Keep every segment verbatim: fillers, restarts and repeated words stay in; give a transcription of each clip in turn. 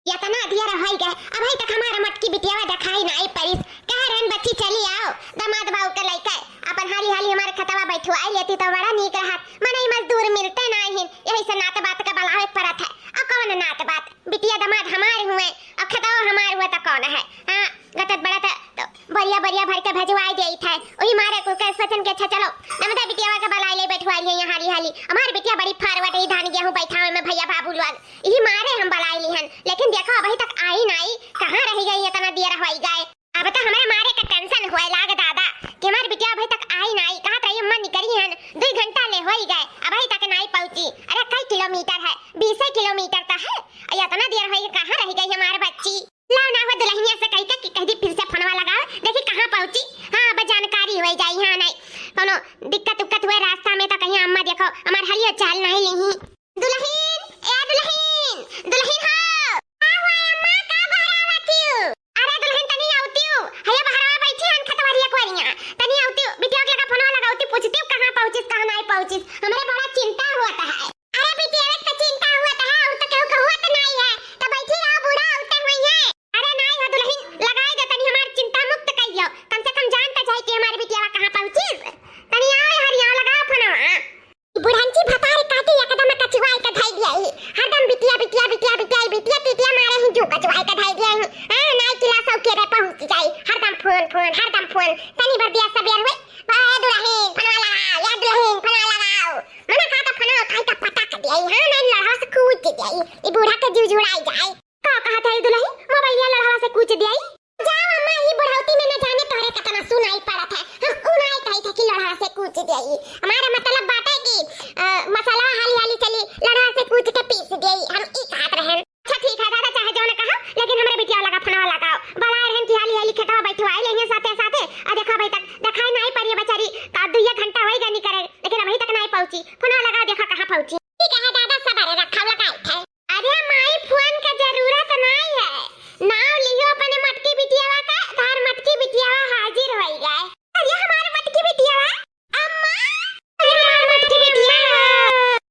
एतना देर होइ गए, अबही तक हमार मटकी बिटियावा देखाई नाई परिस। कह रहन बच्ची चली आओ, दमाद बाऊ के लइके अपन हाली हाली हमार खेतवा बैठवाई लेती तो बड़ा नीक रहत। मनई मजदूर मिलते नाई हिन, यही से नात बात का बलावे पड़त है। अउ कौन नात बात, बिटिया दमाद हमार हुए अउ खेतवा हमार हुए तो कौन है? हाँ, गटत बड़ा तो, तो बोरिया बोरिया भर के भेजवाई देइत है। वही मारे कुल के सोचन के अच्छा चलो नमदा बिटियावा के बलाई ले बैठवाई लिए हाली हाली। हमार बिटिया बड़ी forward है धान गेहूं बैठावे में भैया बाबू लोग। यही मारे हम बलाई लिहन, लेकिन देखो अबही तक आई नाई, कहाँ रहि गई एतना देर होइ गए। अब तो हमरे मारे का tension होए लाग दादा कि हमार बिटिया अबही तक आई नाई। कहत रही अम्मा निकरी हन, दुई घंटा ले होइ गए, अबही तक नाई पहुँची। अरे कई किलोमीटर है, बीसे किलोमीटर तो है। अरे एतना देर होइ गए, कहाँ रहि गई हमार बच्ची? लाओ ना हो दुलहिनिया से कहि के कि कहि दी फिर से फोनवा लगाओ, देखी कहाँ पहुँची। हाँ, अब जानकारी होइ जाई। हाँ, नाई कौनो दिक्कत उक्कत हुए रास्ता में तो कहीं अम्मा देखो हमार हलियो चाल नाई लिही। दुलहिन, ए दुलहिन, दुलहिन हो। का हुआ अम्मा, का बहरावतिउ? अरे दुलहिन तनी अउतिउ, हया बहरावा बैठी हन खतवरिया कोरिया। तनी अउतिउ, बिटिया के लगा फोनवा लगाउतिउ, पूछतिउ कहाँ पहुँचिस, कहाँ नाई पहुँचिस। हमरे बड़ा चिंता होत है। अरे बिटिया के तो चिंता होत है, और तो केहू के होत नाई है। तो बैठी रहो, बूढ़ा अउते हुई है। अरे नाई हो दुलहिन, लगाए दे तनी हमार चिंता मुक्त कइयो। कम से कम जान तो जाई कि हमार बिटिया कहाँ पहुँचिस। तनी आओ हरिया लगाओ फोनवा। बुढ़ंची भतार काटी एकदम कचुआई के धई दिया ही। हरदम बिटिया, बिटिया, बिटिया, बिटिया, बिटिया, बिटिया मारे ही जू कचुआई के धई दिया ही। हाँ, नाई किला सौकेरे पहुँच जाई। हरदम फोन, फोन, हरदम फोन। तनी भर दिया सबेर हुए। ए दुलहिन, फोनवा लगाओ, या दुलहिन, फोनवा लगाओ। मना कहा तो फोनवा उठाई के पटक दिया ही। हाँ, नाई लड़वा से कूच दिया ही। ई बूढ़ा के जू जुड़ाई जाए। का कहत है दुलहिन? मोबाइलिया लड़वा से कूच दिया ही। जाओ अम्मा, ई बुढ़ौती में न जाने तोहरे कतना सुनाई पड़त है। हम उ नाई कही थे कि लड़वा से कूच देई। हमारा मतलब बाटे कि, अ, मसलवा हाली हाली चली, लड़वा से कूच के पीस देई। हम ई कहत रहन। अच्छा ठीक है दादा, चाहे जौन कहा, लेकिन हमरे बिटिया लगा फोनवा लगाओ। बड़ा रहन कि हाली हाली खेतवा बैठवाई लेंगे साथे साथे। आ देखा भाई तक देखाई नाई पड़ी बेचारी, का दुइया घंटा होई गनी करे, लेकिन अभी तक नाई पहुँची। फोनवा लगाओ, देखा कहाँ पहुँची। ठीक है दादा, सबर रखा लगाई थे। अरे माई, फोन का जरूरत नाई है, नाव लियो अपने मटकी बिटियावा का, तार मटकी बिटियावा हाजिर होई गए। अरे हमार मटकी बिटियावा, अम्मा, अरे हमार मटकी बिटियावा।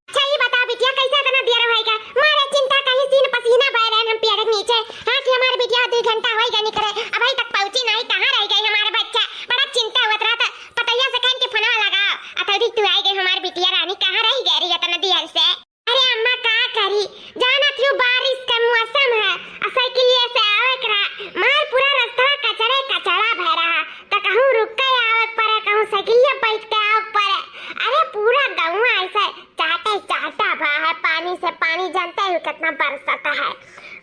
अच्छा ई बता बिटिया, कैसे इतना देर होई गए? मारे चिंता कहीं सीन पसीना बह रहे हम पेड़ के नीचे। हाँ कि हमार बिटिया दो घंटा होई गए निकरे, अबही तक पहुँची नाई, कहाँ रह गई हमार बच्चा? बड़ा चिंता होत रहा था, पतैया से कहन के फोनवा लगाओ, अतौरी तू आई गई हमार बिटिया रानी, कहाँ रह गई रही इतना देर से? अरे अम्मा का करी, जानत हूँ बारिश का मौसम है, आ साइकिलिया से आवे के रहा, मार पूरा रास्ता कचड़े कचड़ा भय रहा, तो कहूँ रुक के आवे के पड़े, कहूँ साइकिलिया बैठ के आवे के पड़े। अरे पूरा गौवा ऐसे चाटे चाटा भा है पानी से, पानी जानते हो कितना बरसता है,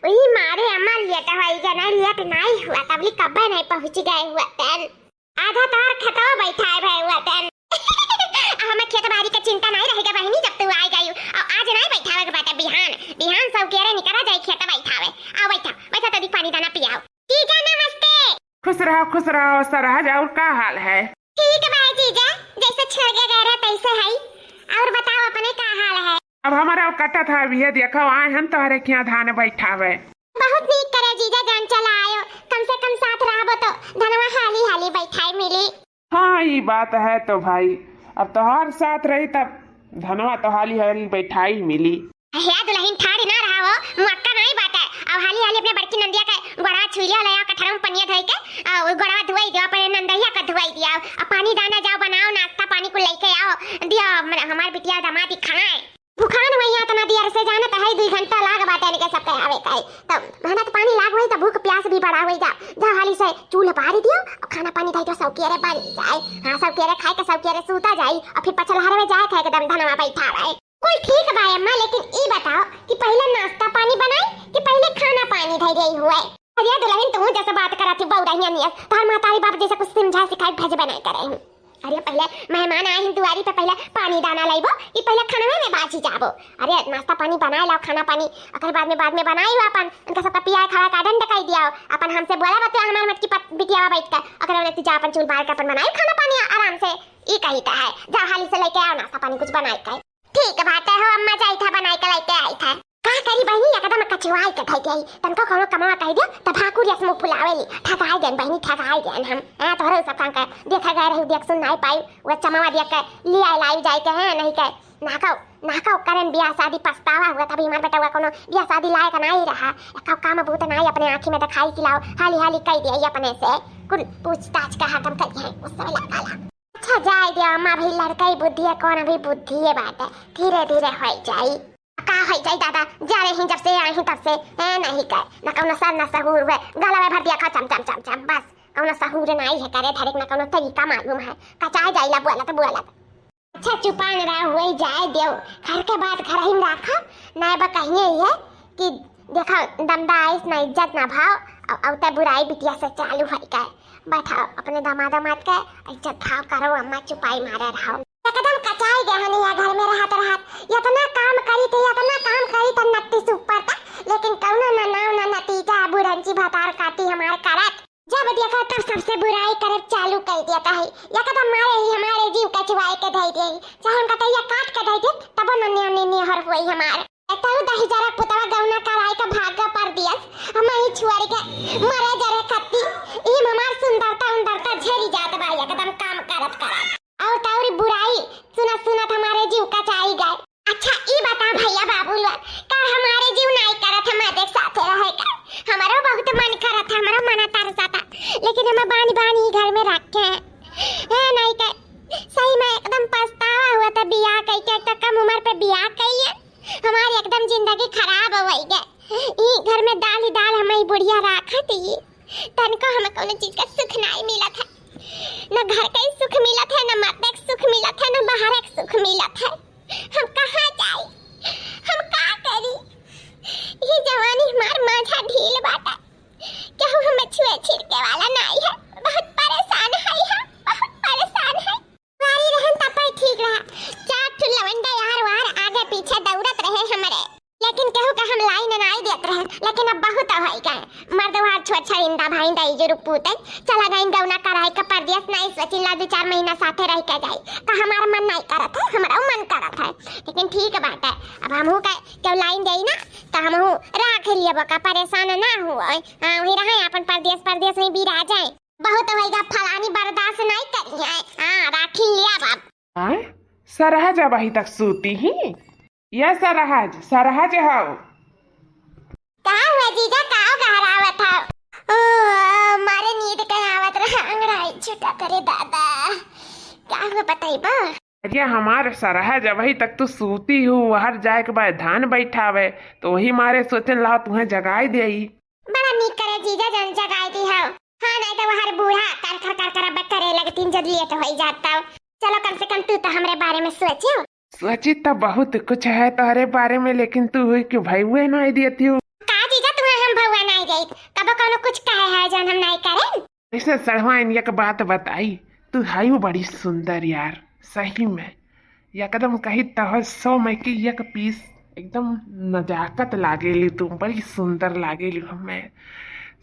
वही मारे अम्मा लेट होई गया, नहीं लेट नहीं हुआ, तबली कब्बे नहीं पहुँच गए हुआ तेन। आधा तोहर खेतवा बैठाए भए हुआ तेन। आ हमें खेत बारी के चिंता नहीं रहेगा बहिनी, जब तू आई गई। और आज नहीं बैठावे के बाटे, बिहान, बिहान सौकेरे निकरा जाई खेत बैठावे। आओ बैठा, बैठा तो दी पानी दाना पियाओ। ठीक है, नमस्ते। खुश रहो, खुश रहो, सरहज, और का हाल है? ठीक बा जीजा, जैसे छोड़ के गए रहे तैसे है। और बताओ अपने का हाल है? अब हमारा कटत है, अभी ये देखो आए हम तोहरे खिया धान बैठावे। बहुत नीक करे जीजा जान चला आयो, कम से कम साथ रहबो तो धनवा हाली हाली बैठाए मिली। हाँ, ई बात है तो भाई, अब तोहार साथ रही तब धनवा तो हाली हाली बैठाई मिली। हे दुलहिन ठाड़ी ना रहा हो, मुअक्का नहीं बाटे। अब हाली हाली अपने बड़की नंदिया के गोड़वा छुई लिया, ले आ कठरम पनिया धोई के, आ, वो गोड़वा धोई दियो, अपने नंदहिया का धोई दिया, अब पानी दाना जाओ बनाओ, नाश्ता पानी को लेके आओ, दियो, मन-, हमार बिटिया दामाद ही खाए। भुखान हुई है इतना देर से, जाने तो है, दुई घंटा लाग बाटे इनके सबके आवे का है। तब मेहनत पानी लाग हुई, तब भूख प्यास भी बड़ा हुई जा। जा हाली से चूल्हा बारी दियो, और खाना पानी धई दियो, सौकेरे बन जाए। हाँ, सौकेरे खाए के सौकेरे सूता जाई, और फिर पछलहरवे जाए के एकदम धनवा बैठा रहे। कुल ठीक बा अम्मा, लेकिन ई बताओ कि पहले नाश्ता पानी बनाई कि पहले खाना पानी धई रही हुए? अरे दुलहिन, तू जैसे बात करत ही बउरहिया नियस, तोहर महतारी बाप जैसे कुछ समझा सिखाई भज बनाई करे हूँ। अरे पहले मेहमान आए हैं दुआरी पे, पहले पानी दाना लाइबो, ई पहले खानवे में बाझी जाबो। अरे नाश्ता पानी बनाए लाओ, खाना पानी अगर बाद में, बाद में बनाई लो अपन, उनका सबका पिया खावा का डंड कर दिया। अपन हमसे बोला बतिया हमारे मटकी पत-, बिटियावा बैठ कर, अगर उन्हें तू जा अपन चूल बार के अपन बनाई खाना पानी आराम से, ई कही का है, जा हाली से लेके आओ नाश्ता पानी कुछ बनाई का। ठीक बात है हो अम्मा, जाई था बनाई के लेके आई था। का करी बहिनी, एकदम कचुआई के धई गई। तनको कौनो कमावा कह दियो, तब भाकुर यस मुँह फुलावेली। ठगाई देन बहिनी, ठगाई देन हम। हाँ, तोहरे सब काम कर। देखा गए रही, देख सुन नहीं पाई। वो चमावा देख के लिया लाई जाए के हैं, नहीं के ना खाओ। ना का ओकरन बियाह शादी पछतावा हुआ, तभी हमार बेटवा कोनो बियाह शादी लायक नाहीं रहा। एको काम बूत नाहीं अपने आँखी में देखाई कि लाओ, हाली हाली कई दिया अपने से। कुल पूछताछ का हरदम करिहैं, गुस्सा में लगा ला। अच्छा जाए दिया अम्मा, अभी लड़कई बुद्धि है, कौन अभी बुद्धि है बात है, धीरे धीरे होई जाई। का होई जाई दादा, जा रही जब से आई तब से, ए नहीं कर, ना कौनो सर ना सहूर हुए, गला में भर दिया खा चम चम चम चम, बस कौनो सहूर नाहीं है करे धरे के, ना कौनो तरीका मालूम है, कचाए जाइला बोलत बोलत। अच्छा चुपान रहा हुए जाए देव, घर के बात घर ही में राखा, ना बा कहिए ये कि देखा दमदा आइस ना इज्जत ना भाव, अब अवते बुराई बिटिया से चालू है का, बैठाओ अपने दामाद दामाद के इज्जत भाव करो, अम्मा चुपाई मारे रहो। एकदम कचाई गए हन या घर में रहत रहत, इतना काम करी थे, इतना काम करी थे नट्टी से ऊपर तक, लेकिन कौनो ना नाव ना नतीजा, बुरंची भतार काटी हमार करत। जब देखा तब सबसे बुराई करे चालू कर देता है, एकदम मारे ही हमारे जीव कचवाए के धई दे, चाहे हम कटैया काट के धई दे, तबो न न्योने निहर होई हमार। तउ दही जरा पुतवा गौना कराए के भाग परदेस, हम ही छोड़ के मरे जरे खत्ती, ई हमार सुंदरता उंदरता झरी जात बा एकदम काम करत करत। और तौरी बुराई सुनत सुनत हमारे जीव कचाई गए। अच्छा ई बता भैया बाबू लोग, का हमारे जीव नाई करत हमारे साथे रहे का? हमारो बहुत मन करत है, हमारो मन तरसत है, लेकिन हम बानी बानी घर में रखे हैं। है नाई का, सही में एकदम पछतावा हुआ था बियाह कई के, एक तो कम उम्र पे बियाह कई है, हमारी एकदम जिंदगी खराब हो गई है। ई घर में दाल ही दाल हमारी बुढ़िया राखत ही, तनको हमें कोनो चीज का सुख नाई मिलत है, न घर का ही सुख मिलत है, न मर्दे का सुख मिलत है, न बाहर का सुख मिलत है। हम कहाँ जाई, हम का करी? ये जवानी हमार माझा ढील बाटा, केहू हमें छुए छिड़के वाला नाई है। बहुत परेशान है हम, बहुत परेशान है। कुंवारी रहन तब पर ठीक रहा, चार ठो लवंडा यार वार आगे पीछे दौड़त रहे हमरे, लेकिन केहू का हम लाइन नाई देत रहे। लेकिन अब बहुत होई गए, मर्द वार छोट छरिंदा भाई दाई जो रुक पूते चला गइन गौना कराई के परदेस, नाई सोचिन ला दो चार महीना साथे रह के जाई। का हमार मन नाई करत है, हमारा मन करत है, लेकिन ठीक बात है, अब हमहू का केहू लाइन देई ना, तो हमहू राख लिया बका, परेशान ना हुआ। हाँ, वही रहे अपन परदेस, परदेस में बिरा जाए। बहुत होइगा, फलानी बर्दाश्त नहीं करी है। हाँ, राखी लिया बाप। आय, सरहज अबही तक सूती ही? या सरहज, सरहज हव? का हुआ जीजा, का गहरावत हव? ओ, मारे नींद के आवत रहा, अंगड़ाई छूटा करे दादा। का हुआ बताइबा? अरे हमार सरहज, अबही तक तू सूती हू, वहर जाए के बाद धान बैठावे, तो वही मारे सोचन लाओ तुहें जगाए देई। बड़ा नीक करे जीजा जन जगाए दी हव। हाँ, नहीं तो वहर बूढ़ा कर कर कर कर अब करे लगतीन जब लेट होई जाता। चलो कम से कम तू तो हमरे बारे में सोचियो। सोची तो बहुत कुछ है तोहरे बारे में, लेकिन तू हुई क्यों भैया नहीं देती हूँ। का जीजा तुम्हें हम भैया नहीं देत? कब कौनो कुछ कहे है जौन हम नहीं करें? ऐसे सड़वाइन एक बात बताई, तू हायू बड़ी सुंदर यार, सही में। एकदम कही तह सौ में की एक पीस, एकदम नजाकत लागेली तू, बड़ी सुंदर लागेली हमें।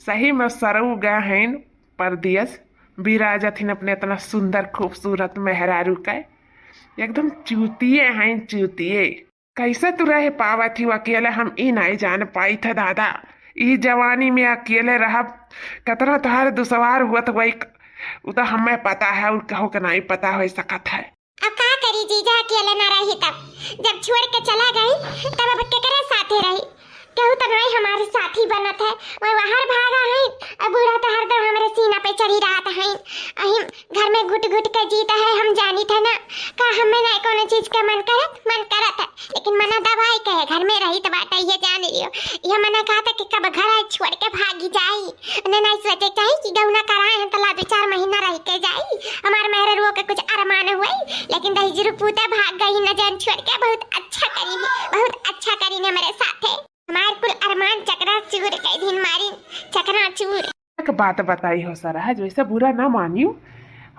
सही में सरऊ गए हैं परदेस, बिराजत हिन अपने इतना सुंदर खूबसूरत मेहरारू के। एकदम चूतिए हैं, चूतिए। कैसे तू रह पावत ही अकेले, हम ई नहीं जान पाई थे दादा। ई जवानी में अकेले रहब, कतना तोहार दुसवार हुआ तो वही, उ तो हमें पता है और कहू के नहीं पता हो सकत है। अब का करी जीजा, अकेले ना रही तब, जब छोड़ के चला गई तब अब केकरे साथे रही? केहू तो नहीं हमारे साथी बनत है, वह बाहर भागा है। अब बूढ़ा तो हरदम हमारे सीना पे चढ़ी रहत है, अहिम घर में घुट घुट के जीत है, हम जानित है ना, का हमें ना कोनो चीज के मन करत, मन करत है, लेकिन मना दबाई के घर में रही तो बाटे, ये जान लियो। ये मना कहा था कि कब घर आए छोड़ के भागी जाई, उन्हें नहीं सोचे चाहिए कि गौना कराए हैं तो ला दो चार महीना रह के जाई, हमार मेहररुओ के कुछ अरमान हुई, लेकिन दही जरू पूते भाग गई न जान छोड़ के। बहुत अच्छा करी, बहुत अच्छा करी ने मेरे साथे, हमार कुल अरमान चकरा चूर कई दिन मारी, चकरा चूर। एक बात बताई हो सरहज, वैसे बुरा ना मानियो,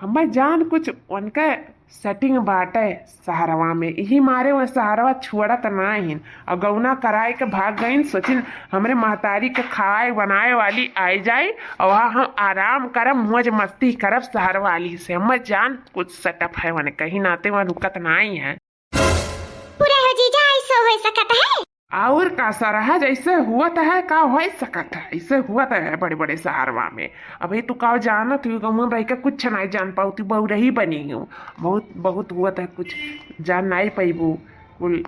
हमें जान कुछ उनके सेटिंग बाटे सहरवा में, यही मारे वह सहरवा छोड़त ना हिन। और गौना कराए के भाग गईन, सोचिन हमरे महतारी के खाए बनाए वाली आए जाए और वहाँ हम आराम करब, मौज मस्ती करब सहर वाली से। हमें जान कुछ सेटअप है, वने कहीं नाते वहाँ रुकत ना ही है। पूरा हो जीजा, ऐसो हो सकत है। और का सरहज, ऐसे हुआ तो है, का हो सकत है, ऐसे हुआ तो है बड़े बड़े सहरवा में। अभी तू का जानत हुई, गाँव में रह के कुछ नहीं जान पाऊ, तू बउरही बनी हूँ। बहुत बहुत हुआ तो है, कुछ जान नहीं पैबू। कुल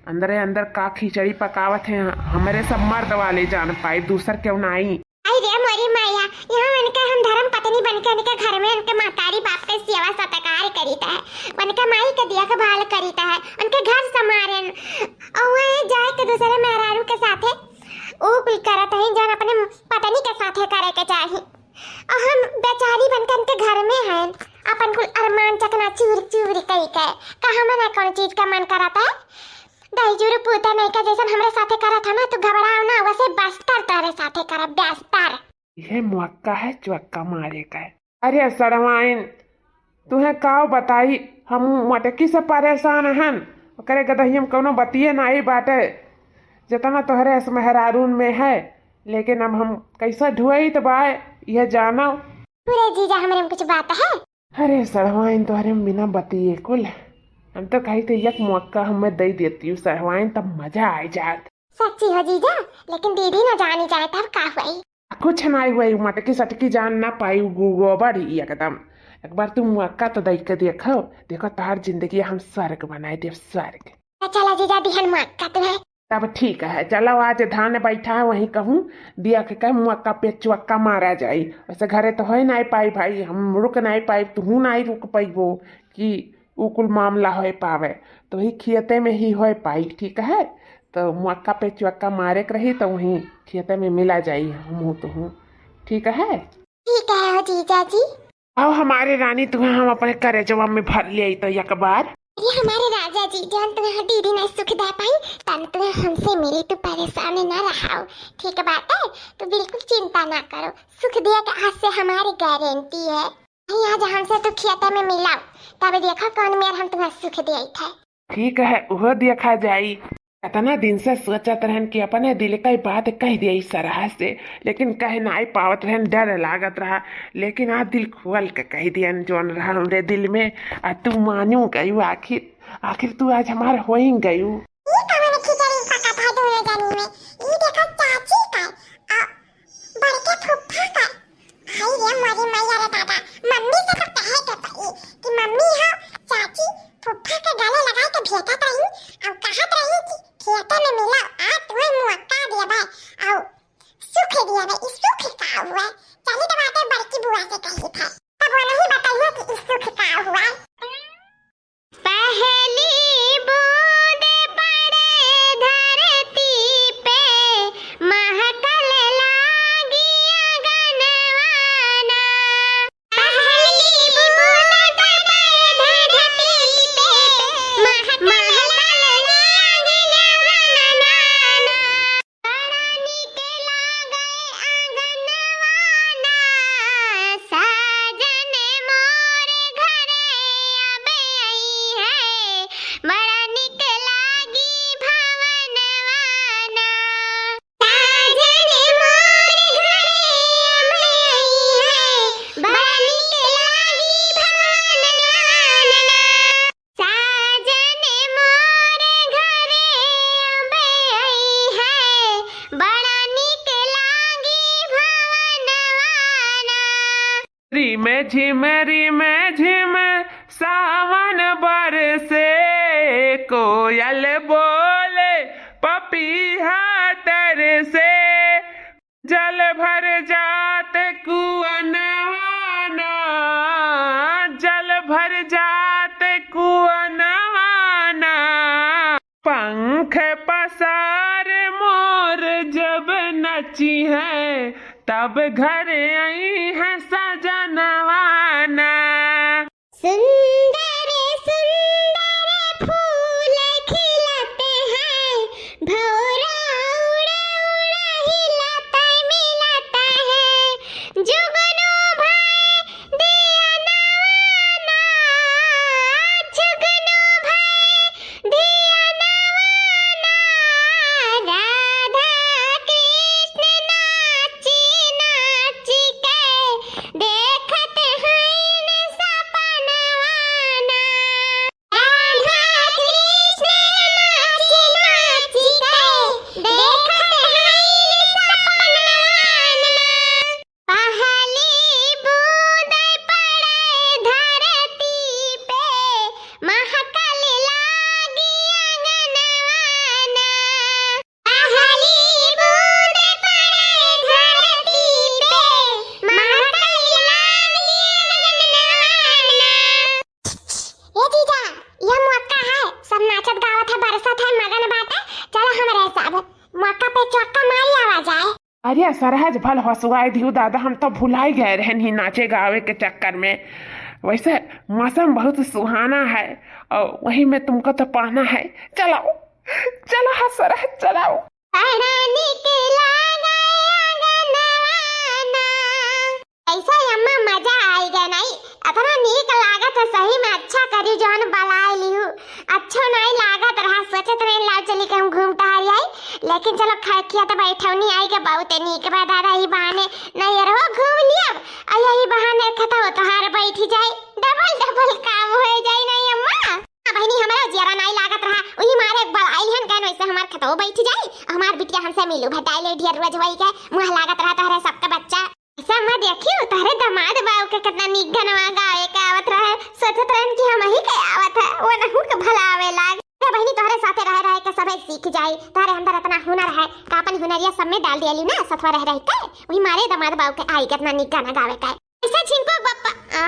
अंदरे अंदर का खिचड़ी पकावत हैं, हमरे सब मर्द वाले जान पाए, दूसर केहू नाई। आई रे मोरी माया, यहाँ उनके हम धर्म पत्नी बन के उनके घर में उनके महतारी बाप के सेवा सत्कार करीत है, उनके माई के देखभाल करीत है, उनके घर संभारेन, और वह जाए के दूसरे मेहरारू के साथे ऊ कुल करत है जौन अपने पत्नी के साथे करे के चाही। और हम बेचारी बनकर के घर में हैं, अपन कुल अरमान चकना चूर चूर कई के, का हमन कौन चीज का मन करत है? दही जुरु पूता नहीं का जैसन हमरे साथे करत है ना, तू घबराओ ना, वैसे बस्तर तोरे साथे करब, बस्तर। यह मौका है चौका मारे का। अरे सड़वाइन, तुहें काव बताई, हम मटकी से परेशान हन, ओकरे गदहिया में कौनो बतिये नाई बाटे, जितना तोहरे अस मेहरारून में है, लेकिन अब हम कैसे ढुआई त बाय, यह जानो। पूरे जीजा, हमरे में कुछ बात है? अरे सड़वाइन, तोहरे में बिना बतिये कुल, हम तो कही थे एक मौका हमें दे देती हूँ सड़वाइन, तब मजा आ जात। सच्ची हो जीजा, लेकिन दीदी ना जानी जाए तब का हुई? कुछ नाई हुई, मटकी सटकी जान ना पाई, गो-, गोबर ही एकदम। एक बार तू मौका तो दे के देखो, देखो तोहार जिंदगी हम स्वर्ग बनाए देव, स्वर्ग। तो चला जीजा, दिहन मौका तुम्हें। तब ठीक है, चलो आज धान बैठा है वहीं कहूँ, दिया के कहे मौका पे चौका मारा जाई। वैसे घरे तो होए नाई पाई भाई, हम रुक नाई पाई, तू नाई रुक पाइबो कि उ कुल मामला होए पावे, तो ही खेते में ही होए पाई, ठीक है? तो मौका पे चौका मारे के रही तो वहीं खेते में मिला जाई हमहू तुहू, ठीक है? ठीक है हो जीजा जी। आओ हमारे रानी, तुम्हें हम अपने करेजवा में भर ले आई तो एक बार। ये हमारे राजा जी, जौन तुम्हें दीदी नहीं सुख दे पाई, तन तुम्हें हमसे मिली, तू परेशान ना रहाओ, ठीक बात है? तू बिल्कुल चिंता ना करो, सुख दिया के आज से हमारी गारंटी है। नहीं, आज हमसे तू खेते में मिलाओ, तब देखो कौन मेर हम तुम्हें सुख दिया था। ठीक है, उहो देखा जाई। इतना दिन से सोचत रहन कि अपने दिल का बात कह दिया इस सरहा से, लेकिन कह नाई पावत रहन, डर लागत रहा, लेकिन आज दिल खोल के कह दियन जौन रहा हमरे दिल में, आ तू मानू गयू आखिर, आखिर तू आज हमार होई गयू। ई कवन खिचड़ी पकत है दोनों जनी में? ई देखो चाची का, आ बड़के फुफ्फा का। आई रे मोरी मैया रे दादा, मम्मी से तो कहे के पड़ी कि मम्मी हो चाची फुफ्फा के गले लगाए के भेजत रही, और कहत रही कि खेते में मिला, आ तुम्हें मौका देबे, और सुख देबे, ई सुख का हुआ? चली तो बातें बड़की बुआ से कही था, तब वो नहीं बताइए कि ई सुख का हुआ। पहली बूंद पड़े धरती पे, महकल लागी आंगनवाना। पहली बूंद पड़े धरती पे, महकल लागी आंगनवाना। बड़ा नीक लागे आंगनवा ना, साजन मोर घरे अब आई है। बड़ा नीक लागी भवनवा ना, साजन मोर घरे अब आई है। बड़ा नीक लागी भवनवा ना। साजन मोर घरे अब आई है, बड़ा नीक लागी भवनवा ना। रिम झिम रिम झिम सावन बरसे, कोयल बोले पपीहा तरसे। जल भर जात कुअनवा ना, जल भर जात कुअनवा ना। पंख पसार मोर जब नचिहैं, तब घर अइहैं सजनवा ना। सुंदर सुंदर फूल खिलत हैं, भौरा उड़ उड़ हिलत मिलत हैं। जुगनू भए दियनवा ना, जुगनू भए दियनवा ना, राधा कृष्ण नाची नाची के देखत हईन सपनवा अरे सरहज भल हंसवाए दियो दादा, हम तो भुलाई गए रहन ही नाचे गावे के चक्कर में। वैसे मौसम बहुत सुहाना है और वही में तुमको तो पाना है। चलाओ, चलो हाँ सरहज चलाओ। बड़ा नीक लागे आंगनवा ना। ऐसा अम्मा मजा आइगा नहीं, अतना नीक लागत है सही में। अच्छा करी जौन बलाए लिहू, अच्छो नहीं लागत रहा, सोचत रहे लाओ चली के हम घूम टहर आई, लेकिन चलो खैखिया तो बैठौनी आई के बहुत नीक बा दादा, ही बहाने नहीं रहो घूम लियब, आ यही बहाने खतम तोहार बैठ जाए, डबल डबल काम हो जाए नहीं अम्मा। हाँ बहिनी, हमारा जियरा नाई लागत रहा, उही मारे बलाइल हन कहन वैसे हमार खतौ बैठ जाई, हमार बिटिया हमसे मिलू भेटाई ले ढेर रोज वही के मुँह लागत रहा तोहरे सबके बच्चा। ऐसा मैं देखी तोहरे दामाद बाऊ के कितना नीक गनवा गावे के आवत रहे, सोचत रहन कि हम ही के आवत है, वो नहू के भला आवे लाग। अरे बहिनी, तोहरे साथे रहे रहे के सबे सीख जाई, तोहरे अंदर इतना हुनर है, का अपन हुनरिया सब में डाल दियाली ना सथवा रह रह के, वही मारे दामाद बाऊ के आई कितना नीक गाना गावे का। ऐसा झिनको बप्पा, आ?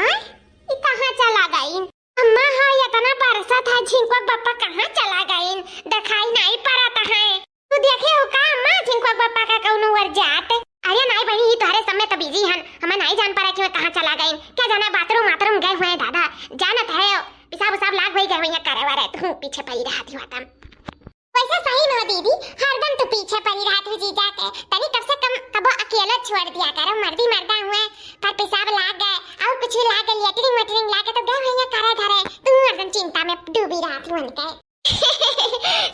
ई कहाँ चला गई? अम्मा, हाँ, इतना बरसत है, झिनको बप्पा कहाँ चला गइन? देखाई नाई परत है। तू देखे हो का अम्मा, झिनको बप्पा का कौनो ओर जात? अरे नाई बहिनी, ही तोहरे सब में तो बिजी हन, हमें नाई जान पड़ा कि वे कहाँ चला गइन। क्या जाना बाथरूम वाथरूम गए हुए हैं दादा, जानत है, पेशाब उसाब लाग हुई गए हुए हैं करे वारे, तू पीछे पड़ी रहती हुआ तम। वैसे सही में हो दीदी, हरदम तू पीछे पड़ी रहत हूँ जीजा के। तनी कम से कम कबो अकेला छोड़ दिया करो, मर्दी मर्दा हुए, पर पेशाब लाग गए और कुछ लाग गए, लेटरिन वेटरिन लाग गए तो गए भैया करे धरे, तू हरदम चिंता में डूबी रहत हूँ उनके।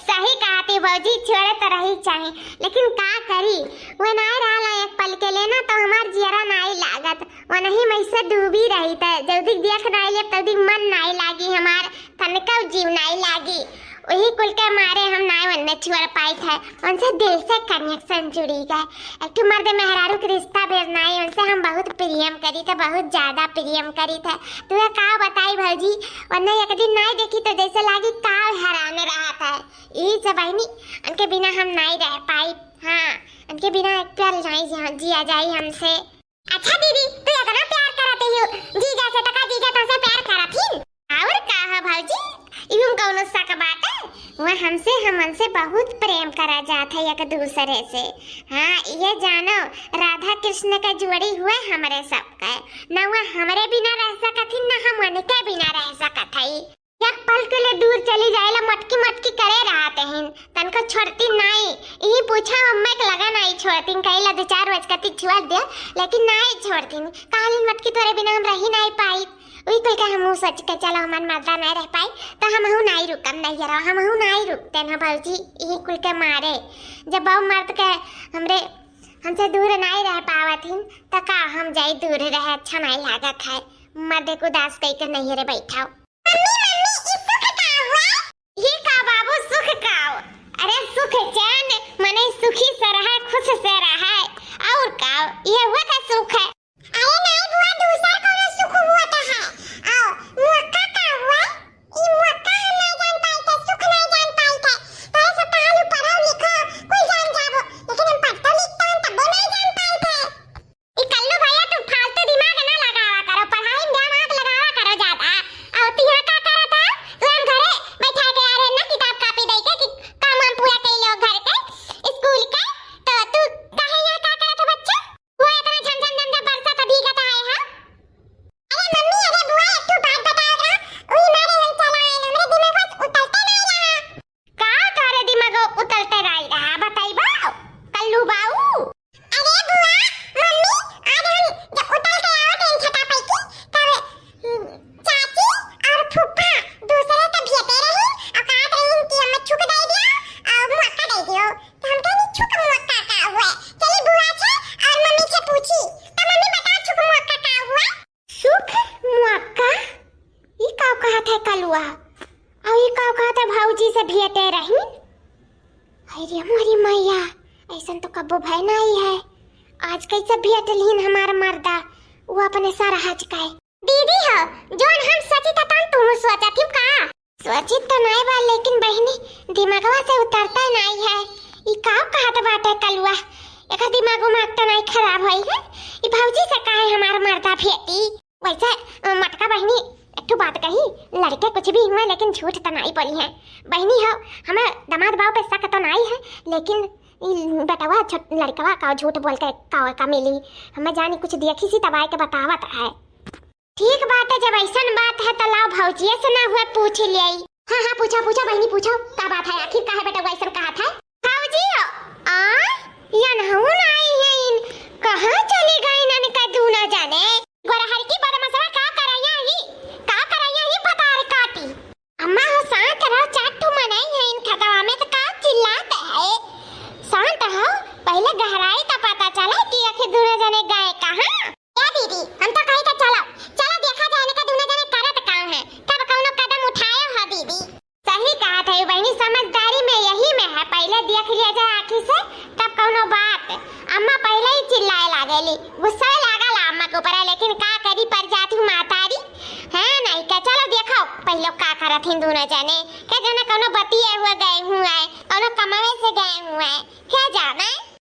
सही कहती भौजी, छोड़े तो रही चाहे, लेकिन का करी, वो नाय रहला एक पल के लेना तो हमार जियरा नाय लागत। वनही में से डूबी रही थे, जल्दी देख नाई लेब, तल्दी मन नाई लागी हमार, तनका जीव नाई लागी। वही कुल के मारे हम नाई वन्ने छुअर पाई थे, उनसे दिल से कनेक्शन जुड़ी गए। एक ठो मर्द मेहरारू के रिश्ता बेर नाई, उनसे हम बहुत प्रेम करी थे, बहुत ज्यादा प्रेम करी थे। तुहे का बताई भौजी, वन्ने एक दिन नाई देखी तो जैसे लागी काल हराने रहा था। यही से बहिनी, उनके बिना हम नाई रह पाई। हाँ, उनके बिना एक पल नाई जिया, जिया जाई हमसे। अच्छा दीदी, तू इतना प्यार करत ही हो जीजा से, तो का जीजा तुमसे प्यार करत ही? और का है भौजी, इहू में कौनो शक बाटे? वह हमसे, हम उनसे बहुत प्रेम करा जात है एक दूसरे से। हाँ, ये जानो, राधा कृष्ण का जोड़ी हुए हमरे सबके। न वह हमरे बिना रह सकत ही, न हम उनके बिना रह सकत हई। एक पल के लिए दूर चली जाएला, मटकी मटकी करे रहत हिन, तनको छोड़ती नाई। यही पूछा अम्मा के लगा नाई छोड़तीन, कहिला दो चार रोज कती छोड़ दे, लेकिन नाई छोड़तीन। कहलिन मटकी तोरे बिना हम रही नाई पाई। वही कुल के हमहू सोच के चलो हमार मर्दा नाई रह पाई, तो हमहू नाई रुकम नहीं रहो, हमहू नाई रुकते ना भौजी। यही कुल के मारे जब बहु मर्द के हमरे, हमसे दूर नाई रह पावत हिन, तो का हम जाई दूर रहे, अच्छा नाई लागत है। मर्दे को उदास कई के नहीं रे बैठाओ। मम्मी, मम्मी, ई सुख का हुआ? ये का बाबू, सुख का हो? अरे सुख चैन, मने सुखी से रहे, खुश से रहे, और का हो? ये हुआ का सुख है? अरे नाई बुआ, दूसर कौनो सुख हुआ तो है। आओ, मुक्का का हुआ? ई मुक्का हम नाई जान पाई थे, सुख नाई जान पाई थे। तोरे से तालू पढ़ो लिखो, कुल जान जाबो, लेकिन हम पढ़तो लिखतो हम तब्बो नाई जान पाई थे। ई कल्लू भैया, तू फालतू दिमाग ना लगावा करो, पढ़ाई में दिमाग लगावा करो ज्यादा। और तू यहाँ का करत है? तू हम घरे बैठा के आ रहे ना, किताब कॉपी दे के कि काम वाम पूरा कर लो घर के, स्कूल के, तो तू काहे यहाँ का करत है बच्चा? वो इतना झमझम झमझम बरसत है, भीगत आए है। अरे मम्मी, अरे बुआ, एक ठो बात बताओ ना, उही मारे हम चला आए, हमरे दिमाग बस उतलते नहीं रहा। का तोहरे दिमाग उतलते रही रहा, बताइबा कल्लू बाऊ? अरे बुआ, मम्मी, आज हम जब उतल के आवत रही छता पैकी, तब, हम्म, चाची और फूफा दूसरे के भेते रही और कहत रही कि हमें छुक दे दियो और मुक्का दे दियो। तो हम कहनी, "छुक मुक्का का हुआ?" चली बुआ से और मम्मी से पूछी, तो मम्मी बता, "छुक मुक्का का हुआ?" सुख मुअक्का? ई का कहत है कलुआ? और ई का कहत है भौजी से भेटे रही? अरे मोरी मैया, ऐसन तो कब्बो भय नहीं है। आज कैसे भेटलिन हमार मर्दा, वो अपने सरहज का है। दीदी हो, जोन हम सोची था तन तू सोचा थी का? सोचित तो नाय बा, लेकिन बहिनी, दिमागवा से उतरता नाय है। ई का कहत बाटे कलुआ? एकर दिमाग उमाग तो नाय खराब होई है? ई भौजी से काहे हमार मर्दा भेटी? वैसे, अ, मटका बहिनी, एक ठो बात कही, लड़के कुछ भी हुए, लेकिन झूठ तो नाय बोली है। बहिनी हो, हमें दामाद बाऊ पे शक तो नाय है, लेकिन ई बेटवा छोट लड़कवा का झूठ बोल के का, का मिली? हमें जानी कुछ देखी सी तब आए के बतावत है। ठीक बात है, जब ऐसन बात है तो लाओ भौजिए से ना हुआ पूछ लियाई। हाँ, हाँ, पूछा, पूछा बहिनी, पूछा, का बात है आखिर, काहे बेटवा ऐसन कहत है? भौजी, आ, यनहू ना आई है इन, कहाँ चली गई इनका दूना जाने? गोरहर की बदमसवा का करैया ही, का करैया ही भतार काटी। अम्मा हो शांत रहो, चार ठो मनई है इन खतवा में तो का चिल्लात है? शांत रहो, पहले गहराई तो पता चला कि आखिर दूना जाने गए कहाँ। ए दीदी, हम तो कही था चलो, चलो देखा जाए इनका दूना जाने करत का है, कब कौनो कदम उठाए हो दीदी। सही कहत है बहिनी, समझदारी में यही में है, पहले देख लिया जाए आँखी से, तब कौनो बात। अम्मा पहले ही चिल्लाए लागेली, गुस्सा लागल अम्मा के ऊपर, लेकिन का करी, पर जात हूँ मातारी, है नहीं क्या? चलो देखो पहले का करत हिन दूनो जने, के जने कौनो बतिये हुए गए हुए, कौनो कमावे से गए हुए, क्या जाने।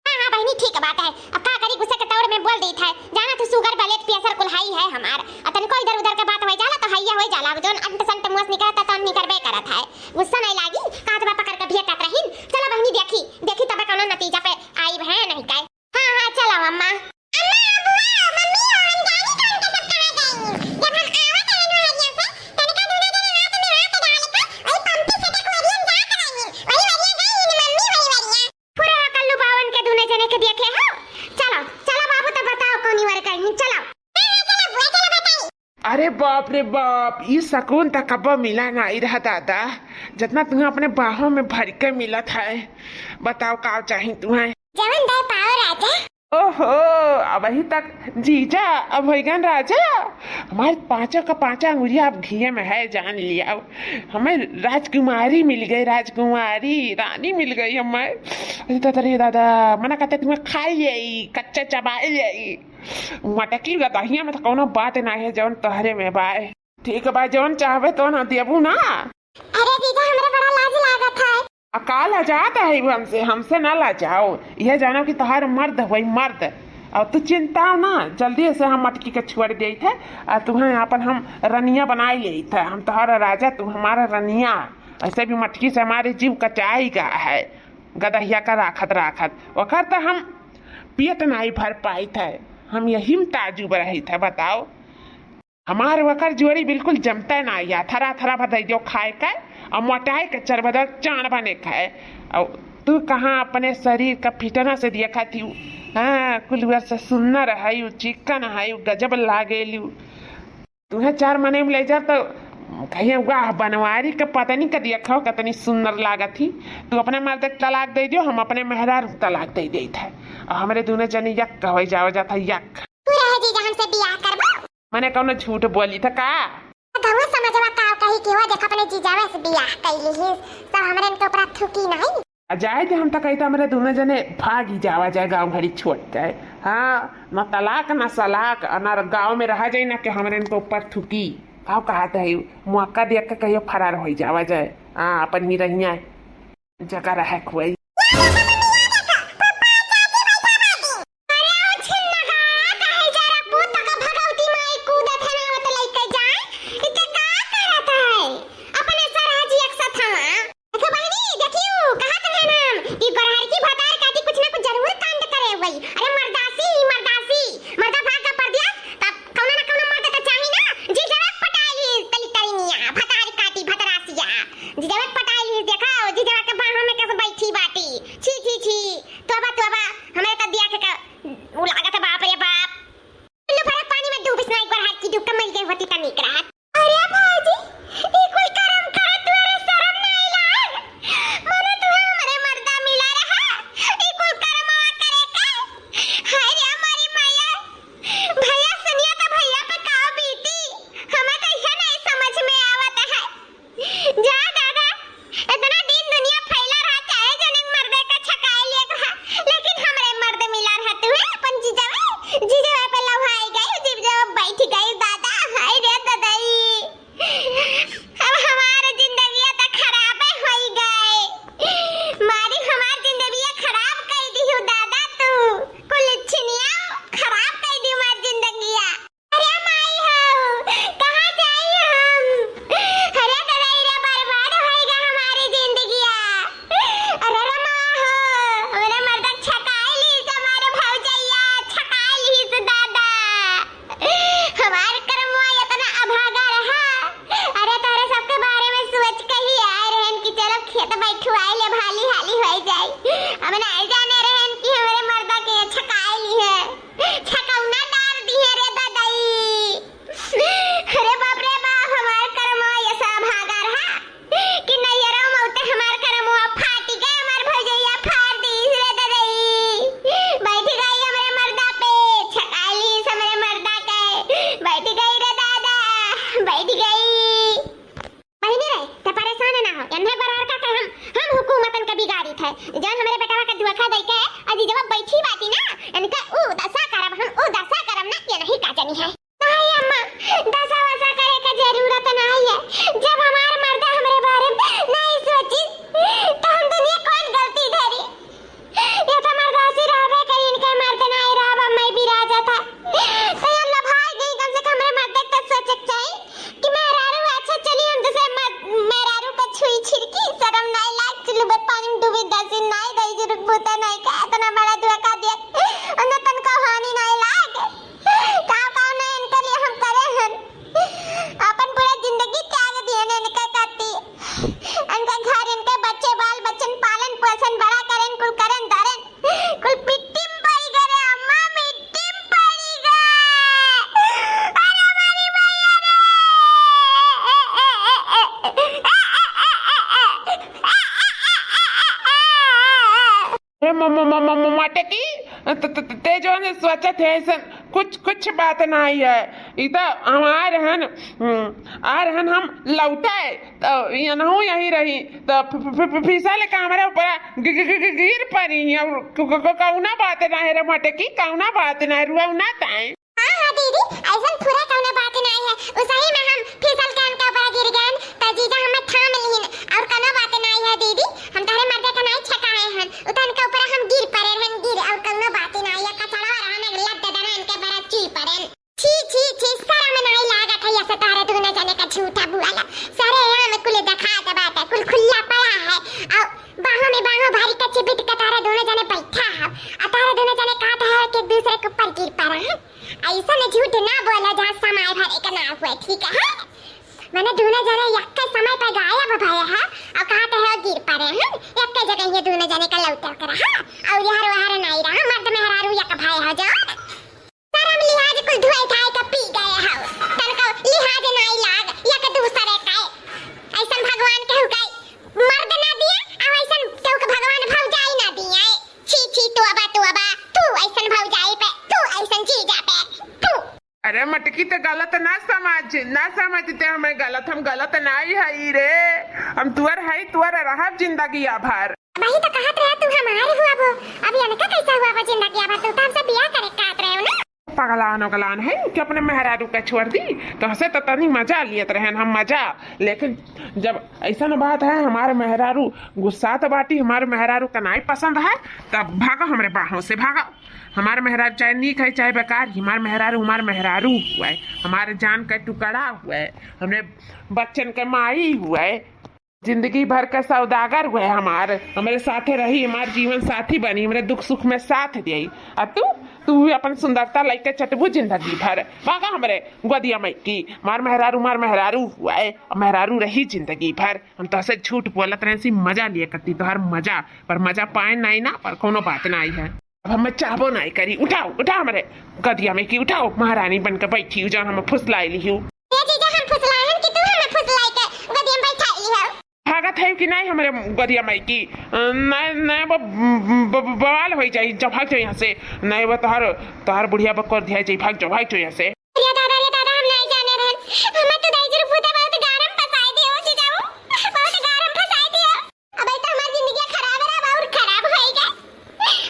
हाँ, हाँ बहिनी, ठीक बात है। अब का करी, गुस्से के तौर में बोल देत है। जाना तू sugar, blood pressure कुल high है हमार। आ तनिको इधर उधर के बात होई जाला तो हैया होई जाला। अब जौन अंट संट मुँह से निकलत है तौन निकरबे करत है। गुस्सा नहीं लागी, काज बा पकड़ के भेटत रहिन। चलो बहिनी, देखी, देखी तबे कौनो नतीजा पे आइब है नहीं काय। हाँ, हाँ, चलो अम्मा। अम्मा, बुआ, मम्मी हो, हम जानी कौन के सब कहाँ गई। जब हम आवत रहन वहरिया से, तनिका दूनो जने हाथ में हाथ डाल के, वही पंपी से तक वरियन जात रहिन। वही वरिया गई, मम्मी वही वरिया। पूरा कल्लू बावन के दूने जने के देखे हो। चलो, चलो बाबू, तो बताओ कौनी वर गई, चलो। अरे बाप रे बाप, ई सकून त कब्बो मिला नाई रहा दादा, जितना तुम्हें अपने बाहों में भर के मिलत है। बताओ का चाही तुम्हें? जवन दे पाओ राजा। ओहो, अबही तक जीजा, अब होइगन राजा। हमारे पाँचों का पाँचों अंगुरिया अब घिये में है, जान लिया। हमें राजकुमारी मिल गई, राजकुमारी, रानी मिल गई हमें। अरे दादा रे दादा, मना कहते तुम्हें खाई जाई, कच्चा चबाई जाई। मटकी गदहिया में तो कौनो बात ना है, जौन तोहरे में बाय। ठीक बा, जौन चाहबे तौन देबू ना। अरे जीजा, हमरा बड़ा लाज लागत है। आ का लजात है हमसे? हमसे ना लजाओ, यह जानो कि तोहार मर्द होई मर्द। और तू चिंता ना, जल्दी से हम मटकी के छोड़ देत है, आ तुम्हें अपन हम रनिया बनाई लेत है। हम तोहार राजा, तू हमारा रनिया। ऐसे भी मटकी से हमारे जीव कचाई गा है, गदहिया का राखत राखत। ओकर तो हम पेट नाई भर पाइत है, हम यही में ताजुब रहित है। बताओ, हमार वकर जोड़ी बिल्कुल जमते ना या, थरा थरा भदई जो खाए के, और मोटाए के चरबदर चाण बने खाए। और तू कहाँ अपने शरीर का fitness देखत ही? हाँ, कुलवर से सुन्नर है, चिकन है, गजब लागेलू। तुहे चार मने में ले जा तो कहिए, "वाह, बनवारी के पत्नी के देखो, कितनी सुंदर लागत ही।" तू अपने मर्द के तलाक दे दियो, हम अपने मेहरारू के तलाक दे देत है। और हमरे दोनों जने यक कहवे जावे जात है, यक। तू रहे जीजा, हमसे बियाह करबो? मने कौनो झूठ बोली था का? गौवा समझवा का कही कि वो देख अपने जीजावे से बियाह कैली ही, सब हमरे इनके ऊपर थूकी नहीं। आ जाए दे, हम तो कहते हमरे दोनों जने भागी जावा जाए गाँव घड़ी छोड़ के। हाँ, न तलाक न सलाक, न गाँव में रहा जाए, न के हमरे इनके ऊपर थूकी। का कहत है, मौका देख के कहियो फरार हो जावा जाए। हाँ, अपन ही रहिया जगह रहे खुआई। अरे ओ छिन्नगा, काहे जरा पूत का भगवती माई कूदत है ना, वो तो लइके जाए। ई ते का करत है? अपने सरहजिया के सथवा। देखो बहिनी, देखियो, कहत है ना, ई गोरहर की भतार काटी कुछ ना कुछ जरूर कांड करे हुई। अरे मर्दासी, मर्दासी, मर्दा भाग का परदेस, तब कौनो ना कौनो मर्द का चाही ना, जी जरा पटाई ली, तली तली मिया, भतार काटी, भतरासिया। जी जरा पटाई ली, देखो, जी जरा के बाहों में कैसे बैठी बाटी। अपन सोचत है ऐसन कुछ, कुछ बात नाहीं है। ई तो हमार हन, हम्म, आर हन हम लौटे, तो यनहू यही रही, तो फि-, फि-, फि-, फिसल के हमरे ऊपर गि-, गि-, गि-, गि-, गिर परी। और क-, क-, क-, कौना बात नाहीं रे मटकी, कौना बात नाहीं, रुआ ना ताई। हाँ, हाँ दीदी, ऐसन पूरा कौनो बात नाहीं है। उसही में हम फिसल के उनके ऊपर गिर गए, तो जीजा हमें थाम लिहिन। और कौनो बात नाहीं है दीदी, हम तोहरे मर्दे का नाहीं छकाए हन, उ तो उनके ऊपर हम गिर पड़े रहन, गिर, और कौनो बात नाहीं है। कचड़वा रहन, लत देना इनके ऊपर चुइ पड़ेन। छी, छी, छी, शरम नाहीं लागत है ऐसे तोहरे दूनो जने का झूठा बोला। सरेआम कुल देखात बाटे, कुल खुल्ला पड़ा है। और बाहों में बाहों भरी के चिबिट के तोहरे दूनो जने बैठा है। और तोहरे दूनो जने कहत है कि एक दूसरे के ऊपर गिर पड़ा है। ऐसन झूठ ना बोला जहाँ समय भरे के ना हुए, ठीक है? मने दूनो जने यक्के समय पे गायब भए है और कहत है गिर पड़े हैं। यक्के जगह ये दूनो जने का लौटे के रहा और यहर वहर नाहीं रहा, मर्द मेहरारू यक भए हो जाओ। शरम लिहाज कुल धोए धाए के पी गए हो, तनको लिहाज नाहीं लाग यक दूसरे का। ऐसन भगवान केहू का मर्द ना दिया, और ऐसन केहू के भगवान भौजाई ना दिया। छी, छी, तोबा, तोबा, तू ऐसन भौजाई पे, तू ऐसन जीजा पे, तू। अरे मटकी, ते गलत ना समझ, ना समझते हमें गलत, हम गलत नाहीं हई रे, हम तुअर हई, तुअर रहब जिंदगिया भर। वही तो कहत रहे तू हमार हुआ वो, अब इनका कैसा हुआ वो जिंदगिया भर, तू तो हमसे बियाह करे कहत रहे हो ना। पगलान उगलान है कि अपने मेहरारू का छोड़ दी, तो हंसे तो तनी मजा लियत रहन हम, मजा। लेकिन जब ऐसन बात है, हमार मेहरारू गुस्सात बाटी, हमार मेहरारू का नाहीं पसंद है, तब भागो हमरे बाहों से, भागो। हमार मेहरारू चाहे नीक है चाहे बेकार, हमार मेहरारू हमार मेहरारू हुआ है, हमारे जान का टुकड़ा हुआ है, हमरे बच्चन के माई हुआ है, जिंदगी भर का सौदागर हुआ है हमार, हमरे साथे रही, हमार जीवन साथी बनी, हमरे दुख सुख में साथ देई। आ तू, तू भी अपन सुंदरता लइके चटबू जिंदगी भर। भागा हमरे गोदिया मइकी, हमार मेहरारू, हमार मेहरारू हुआ है, और मेहरारू रही जिंदगी भर। हम तोहसे झूठ बोलत रहे, सी मजा लिए करती, तोहर मजा, पर मजा पाए नाहीं ना, पर कौनो बात नाहीं है। अब हमें चाहबो नाहीं करी। उठाओ, उठाओ हमरे गदिया मइकी, उठाओ, महारानी बन के बैठी हूँ, जौन हमें फुसलाई लिहू। ए जीजा, हम फुसलाहन कि तू हमें फुसलाई के गदिया में बैठा लिहू? भागत है कि नाहीं हमरे गदिया मइकी? अ, नाहीं, नाहीं, ब-, ब-, ब-, बवाल होइ जाई, जब भाग जाओ यहाँ से। नाहीं, वो तोहर, तोहर बुढ़िया बकोर दिया जाई, भाग जाओ, भाग जाओ यहाँ से। अरे दादा, अरे दादा, हम नाहीं जाने रहन। हमें तो दाई जी रे भूते बहुत गारम फंसाई दियो, जीजाऊ, बहुत गारम फंसाई दियो। अब तो हमार जिंदगी खराब रहा, और खराब होई गए।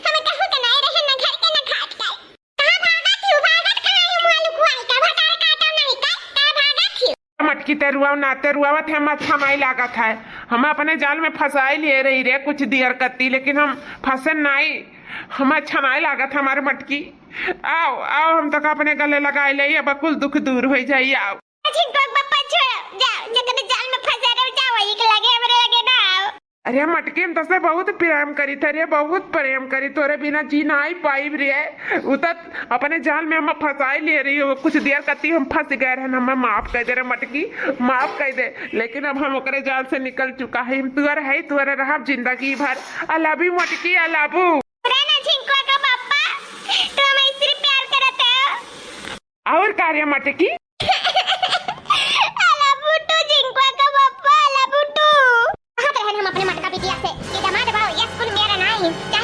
हमें कहूँ के नाहीं रहे, ना घर के, ना घाट के। कहाँ भागत हियो, भागत कहाँ हियो, मुआ लुकुआई का, भटार काटो नाहीं का, कहाँ भागत हियो? मटकी, ते रुआव ना, ते रुआवत है, हम अच्छा नाहीं लागत है। हम अपने जाल में फंसाई लिए रही रे कुछ दियर कत्ती, लेकिन हम फंसे नाहीं, हम अच्छा नाहीं लागत है हमारे मटकी। आओ, आओ, हम तोका अपने गले लगाई ले, अब कुल दुख दूर होइ जाई, आओ। झिंकवा के पप्पा छोड़ो, जाओ, जेकरे जाल में फंसे रहो, जाओ, वही के लगे, हमरे लगे ना आओ। अरे मटकी, हम तोसे बहुत प्रेम करी थे रे, बहुत प्रेम करी, तोरे बिना जी नाहीं पाइब रे। उ त अपने जाल में हम फंसाई लिए रही हो, कुछ देर कत्ती हम फंस गए रहन, हमें माफ कर दे रे मटकी, माफ कर दे। लेकिन अब हम ओकरे जाल से निकल चुका है, हम तुअर है, तुअर रहब जिंदगी भर। I love you मटकी, I love you। अरे ना झिंकवा का पप्पा, तू हमें इससे प्यार करत है? और का रे मटकी? I love you too, झिंकवा का पप्पा, I love you too। कहाँ के रहन हम अपने मटका बिटिया से कि दमाद बाओ, ये स्कूल मेरा नाहीं, चाहे